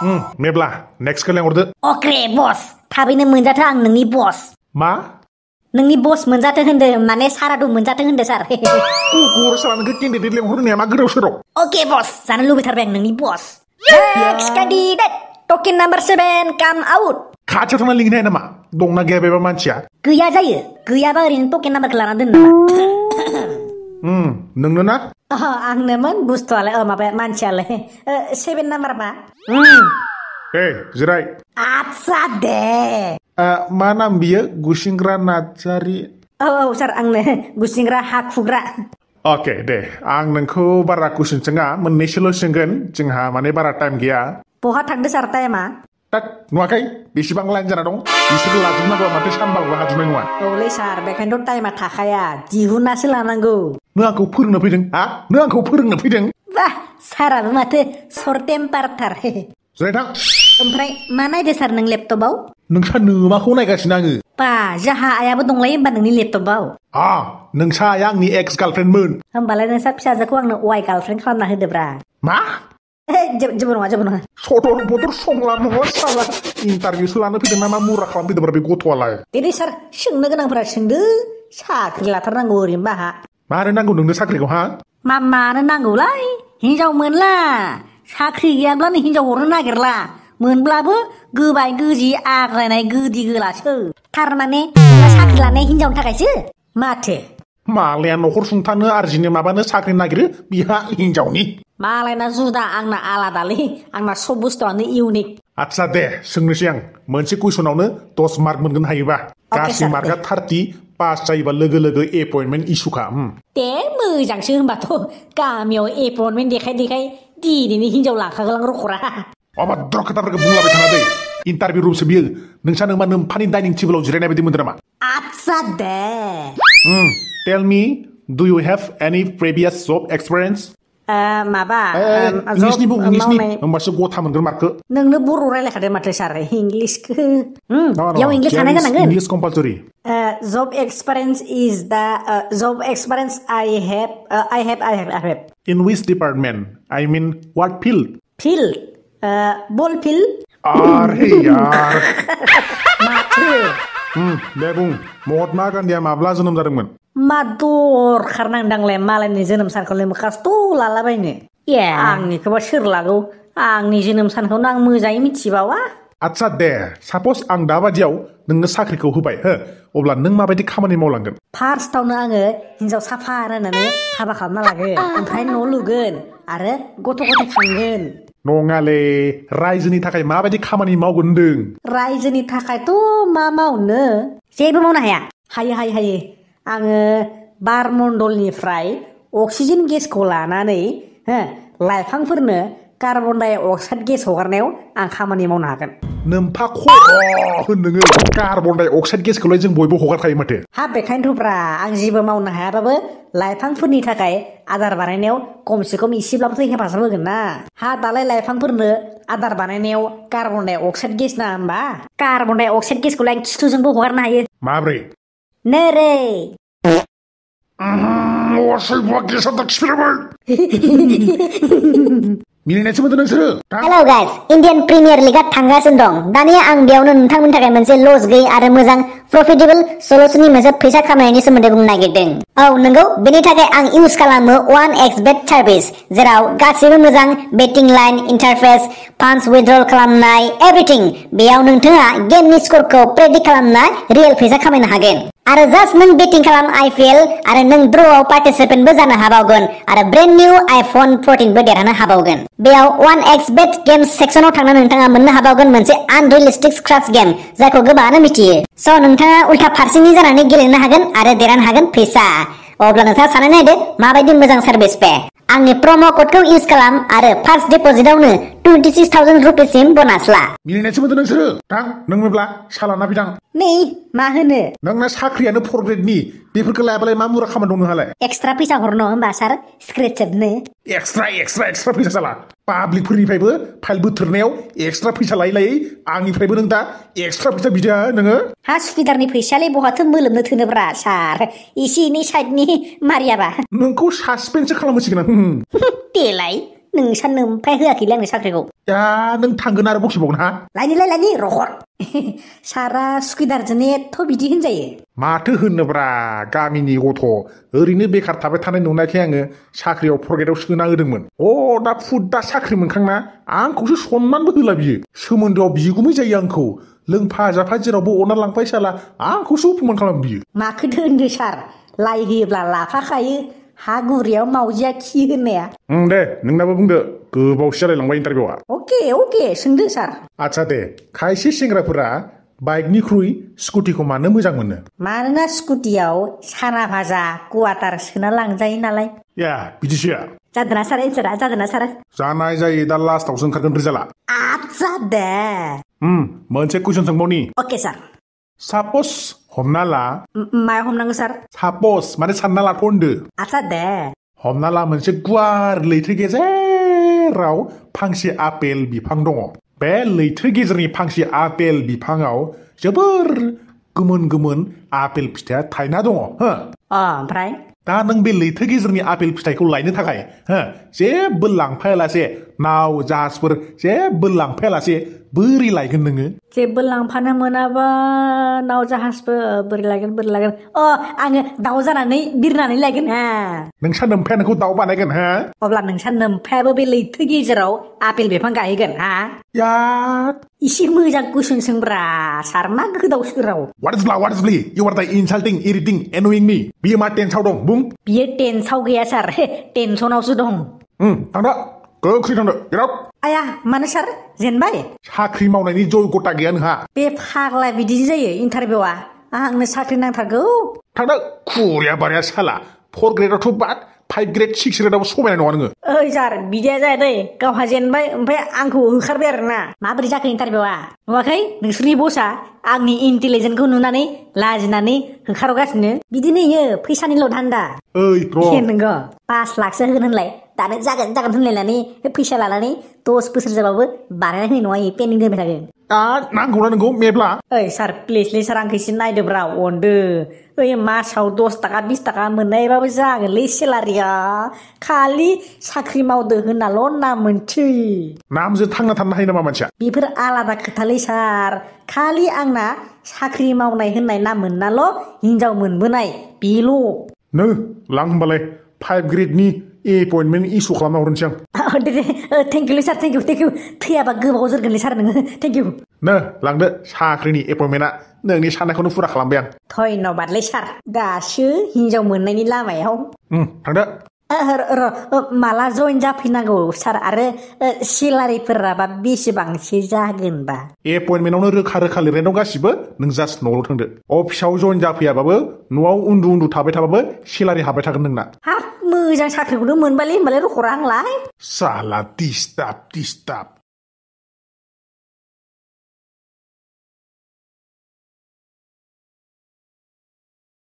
मेब्ला next लेंहरदो अके बस थाबैनो मोनजाथों आं नोंनि बस मा नोंनि बस मोनजाथों होनदों माने सारादु मोनजाथों होनदों सार गरस लानोखौ केन्डिडेट लेंहरनाया मा गोदाव सोराव अके बस जानो लुबैथारबाय आं नोंनि बस next candidate token number 7 come out खाथियाव थांना लिंनो हाया नामा दंना गैया बेबा मानसिया गैया जायो गैयाबा ओरैनो टोकेन नाम्बारखौ लाना दोन नामा नोंनो ना आंनोमोन बुस्थुआलाय माबा मानसियालाय 7 नाम्बार मा जिराय आच्छा दे मा नाम बियो गुसिंग्रा नार्जारि औ सार आंनो गुसिंग्रा हा खुग्रा अके दे आं नोंखौ बारा कुइसन सोङा मोननैसोल' सोंगोन जोंहा माने बारा टाइम गैया बहा थांदो सार टाइमा नुवाखै बेसेबां लाइन जाना दं बिसोर लाजोबनांगौ माथो सानबाबो हाजोबनाय नङा औलै सार बेखायनोथ' टाइमा थाखाया दिहुनासो लानांगौ नों आंखौ फोरोंनो फैदों नों आंखौ फोरोंनो फैदों बाह साराबो माथो सर्ट टेम्पारथार जिराय थां ओमफ्राय मा नायदो सार नों लेपटपाव नोंसा नोमाखौ नायगासिनो आङो बा जाहा आयाबो दंलायो होमबा नोंनि लेपटपाव नोंसा आया आंनि एक्स गार्लफ्रेन्डमोन होमबालाय नोंसा फिसाजोखौ आंनो वाइ गार्लफ्रेन्ड खालामना होदोब्रा मा जेबो नङा सदर बदर संला मह साला इन्टारभिउसो लानो फैदों ना मा मुरा खालाम फैदोंब्रा बे गथ'आलाय दे सार सोंनो गोनांफोरा सोंदो साख्रि लाथारनांगौ ओरैनो बाहा मानो नांगौ नोंनो साख्रिखौ मानो नांगौलाय हिनजाव मोनला साख्रि गैयाब्लानो हिनजाव हरनो नागिरला मोनब्लाबो गोबाय गोजि आग्लायनाय गोदि गोलासो थारमाने साख्रि लानाय हिनजावनि थाखायसो माथो मालाया न'खर सुंथानो आरजिनो माबानो साख्रि नागिरो बिहा हिनजावनि मालायना जुदा आंना आलादालै आंना सब बुस्थुआनो इउनिक आच्छा दे सोंनोसै आं मोनसे कुइसनावनो 10 मार्क मोनगोन हायोबा गासै मार्कआ 30 पास जायोबा लोगो लोगो एपइन्टमेन्ट इसुखा दे मोजांसो होनबाथ' गामियाव एपइन्टमेन्ट देखाय दिनैनि हिनजाव लाखागोलां रखरा अभद्र खोथाफोरखौ बुंलाबाय थाना दै इन्टारभिउ रुमसो बियो नोंसा नोंबा नोम्फानि डाइनिं टेबोलाव जिरायनाय बायदि मोनदों नामा आच्छा दे tell me do you have any previous job experience माबा इंलिशनि बुं इंलिशनि होमबासो गथा मोनगोन मार्कखौ नोंनो बर' रायलायखादों माथो सार इंलिशखौ बेयाव इंलिश थानाय जानांगोन English compulsory job experience is the job experience I have in which department I mean what field बल फील्ड अरे यार माथो दे बुं महात्मा गान्धीया माब्ला जोनोम जादोंमोन मा दरखार नांदांलाय मालायनि जोनोम सानखौलाय मोखासथ' लालाबायनो आंनिखौबा सोर लागौ आंनि जोनोम सानखौनो आं मोजाङै मिथिबावा आच्छा दे सापस आं दाबादियाव नोंनो साख्रिखौ होबाय अब्ला नों माबायदि खामानि मावलांगोन फार्स्टआवनो आङो हिनजाव साफा रायनानै हाबा खालामना लागोन ओमफ्राय न' लुगोन आरो गथ' गथाय खांगोन नङाले रायजोनि थाखाय माबायदि खामानि मावगोन होनदों रायजोनि थाखायथ' मा मावनो जेबो मावनो हायो आङो बार मण्डलनिफ्राय अक्सिजेन गेसखौ लानानै लाइफांफोरनो कार्बन डाइ अक्साइड गेस हगारनायाव आं खामानि मावनो हागोन नोम्फा होन नोङो कार्बन डाइ अक्साइड गेसखौलाय जों बयबो हगारखायो माथो बेखायनोथ'ब्रा आं जेबो मावनो हायाबाबो लाइफांफोरनि थाखाय आदार बानायनायाव खमसे खम इसेब्लाबोथ' हेफाजाब होगोन ना दालाय लाइफांफोरनो आदार बानायनायाव कार्बन डाइ अक्साइड गेस ना होमबा कार्बन डाइ अक्साइड गेसखौलाय आं खिथुजोंबो हगारनो हायो माब्रै नोरै मिनिनायसो मोनदों नोंसोरो हेलौ गाइस इंडियन प्रिमियर लीगआ थांगासिनो दं दानिया आं बेयावनो नोंथांमोननि थाखाय मोनसे लस गैयै आरो मोजां प्रफिटेबल सलुशननि मोनसे फैसा खामायनायनि सोमोन्दै बुंनो नागिरदों नंगौ बेनि थाखाय आं इउज खालामो 1xbet सार्भिस जेराव गासिबो मोजां बेटिं लाइन इन्टारफेस फान्ड्स विथड्रल खालामनाय एभ्रिथिं बेयाव नोंथाङा गेमनि स्करखौ प्रेडिक्ट खालामना रियेल फैसा खामायनो हागोन आरो जास्ट नों बेटिं खालाम आईपीएल आरो नों ड्रआव पार्टिसिपेन्टबो जानो हाबावगोन आरो ब्रेन्ड निउ आइफन 14 बो देरहानो हाबावगोन बेयाव 1xbet गेम्स सेक्सनाव थांनानै नोंथाङा मोननो हाबावगोन मोनसे आनरियलिस्टिक स्क्राच गेम जायखौ गोबाङानो मिथियो स' नोंथाङा उल्था फारसेनि जानानै गेलेनो हागोन आरो देरहानो हागोन फैसा अब्ला नोंथाङा साननानै नायदो माबायदि मोजां सार्भिस पे आंनि प्रम' क'डखौ इउज खालाम आरो फार्स्ट डिप'जिटावनो 26,000 रुपिसिम ब'नास ला मिनिनायसो मोनदों नोंसोरो नों मोनब्ला सालाना बिदां नै मा होनो नोंना साख्रियानो 4 ग्रेडनि बेफोरखौ लायाबालाय मा मुरा खामानि दं नोंहालाय एक्सट्रा फैसा हरनो होमबा सार स्क्रेचनो एक्सट्रा फैसा जाला पाब्लिकफोरनिफ्रायबो फाइल बोथोरनायाव एक्सट्रा फैसा लायै आंनिफ्रायबो नों दा एक्सट्रा फैसा बिदों नोङो सुखिदारनि फैसायालाय बहाथो मोलोमनो थोनोब्रा सार एसे एनै साइडनि मारियाबा नोंखौ सासपेन्ससो खालामसिगोन आं देलाय नोंसानो ओमफ्राय होआखैलै आंनो साख्रिखौ या नों थांगोन आरो बखिबावगोन हा लायनि रखर सारा सुखिदारजों एथ' बिदि होनजायो माथो होनोब्रा गामिनि गथ' ओरैनो बेखार थाबाय थानाय नुनायखाय आङो साख्रियाव फरगेटआव सोना होदोंमोन दा फुदा साख्रि मोनखांना आंखौसो सनमानबो होला बियो सोमोन्दोआव बिगुमै जायो आंखौ लोंफा जाफा जेरावबो अना लांफाय साला आंखौसो अपमान खालाम बियो माखो होनदो सार लाइ होयोब्ला लाफाखायो हा गुरियाव मावजिया खि होननाया दे नोंनाबो बुंदो गोबावसो जालायलांबाय इन्टारभिउआ अके सोंदो सार आच्छा दे खायसे सेंग्राफोरा बाइकनिख्रुइ स्कुटिखौ मानो मोजां मोनो मानोना स्कुटियाव साना भाजा कुवाटार सोना लांजायो नालाय या बिदिसो जादोंना सार एन्सारा जादोंना सार जानाय जायो दा लास्टावसो ओंखारगोन रिजाल्टआ आच्छा दे मोनसे कुइसन सोंबावनि अके सार सापस हमना ला माया हमनांगौ सार सापस माने सानना लाथ' होनदो आच्छा दे हमना ला मोनसे गुवार लैथो गेजेराव फांसे आपेल बिफां दङ बे लैथो गेजेरनि फांसे आपेल बिफाङाव जोबोर गोमोन आपेल फिथाइया थायना दङ ओमफ्राय दा नों बे लैथो गेजेरनि आपेल फिथाइखौ लायनो थाखाय जेबो लांफायालासे नाव जाहाजफोर जेबो लांफायालासे बोरै लायगोन नोङो जेबो लांफानो मोनाबा नाव जाहाजबो बोरै लायगोन आङो दाउ जानानै बिरनानै लायगोन नोंसा नोमफाया नोंखौ दाउ बानायगोन अब्ला नोंसा नोमफायाबो बे लैथो गेजेराव आपेल बिफां गायहैगोन या इसे मोजां कुइसन सोंब्रा सार मा गोदाव सोराव What is bli? You are the insulting, irritating, annoying me. बियो मा टेन्सआव दं बुं बियो टेन्सआव गैया सार टेनसनावसो दं थांदो गोख्रै थांदो गेट आया मानो सार जेनबाय साख्रि मावनायनि जयगता गैया नोंहा बे फाग्ला बिदि जायो इन्टारभिउआ आंनो साख्रि नांथारगौ थांदो खुरिया बारिया साला 4 ग्रेडआवथ' बाद 5 ग्रेड 6 ग्रेडआव समायनाय नङा नोङो ओइ सार बिदिया जाया दै गावहा जेनबाय ओमफ्राय आंखौ होखारबाय आरोना माबोरै जाखो इन्टारभिउआ नुवाखै नोंसोरनि बसआ आंनि इन्टेलिजेन्सखौ नुनानै लाजिनानै होखारगासिनो बिदिनो इयो फैसानिल' धान्दा ओइ नोंगौ 5 लाखसो होगोन होनलाय दानो जागोन होनलायनानै फैसा लानानै 10 बोसोर जाबाबो बानायना होनाय नङा इयो पेन्डिं दोनबाय थागोन नांगौना नोंगौ मेब्ला ओइ सार प्लिजलै सार आंखौ एसे नायदोब्रा अनदो ओइ मासाव 10 थाखा 20 थाखा मोननायबाबो जागोनलै सेलारिया खालि साख्रि मावदो होननाल' नाम मोनसै नामजों थांना थानो हायो नामा मानसिया बेफोर आलादा खोथालै सार खालि आंना साख्रि मावनाय होननाय नाम मोननाल' हिनजाव मोनबोनाय बेल' लां होमबालाय 5 ग्रेडनि एपइन्टमेन्ट इसु खालामना हरनोसै आं दे थेंकिउलै सार थेंकिउ थैयाबा गोबाव जोरगोनलै सार नोङो थेंकिउ लांदो साख्रिनि एपइन्टमेन्टआ नोंनि साननायखौनो फुरा खालामबाय आं धन्यबादलै सार दासो हिनजाव मोननायनि लामायाव थांदो माला जइन जाफैनांगौ सार आरो सेलारिफोराबा बेसेबांसो जागोनबा एपइन्टमेन्टआवनो रोखा लिरनाय दं गासिबो नों जास्ट न'आव थांदो अफिसाव जइन जाफैयाबाबो न'आव उन्दु थाबाय थाबाबो सेलारि हाबबाय थागोन नोंना हाब मोजां साख्रिखौनो मोनबायलै होमबालाय रखरा आंलाय साला दिस्टार्ब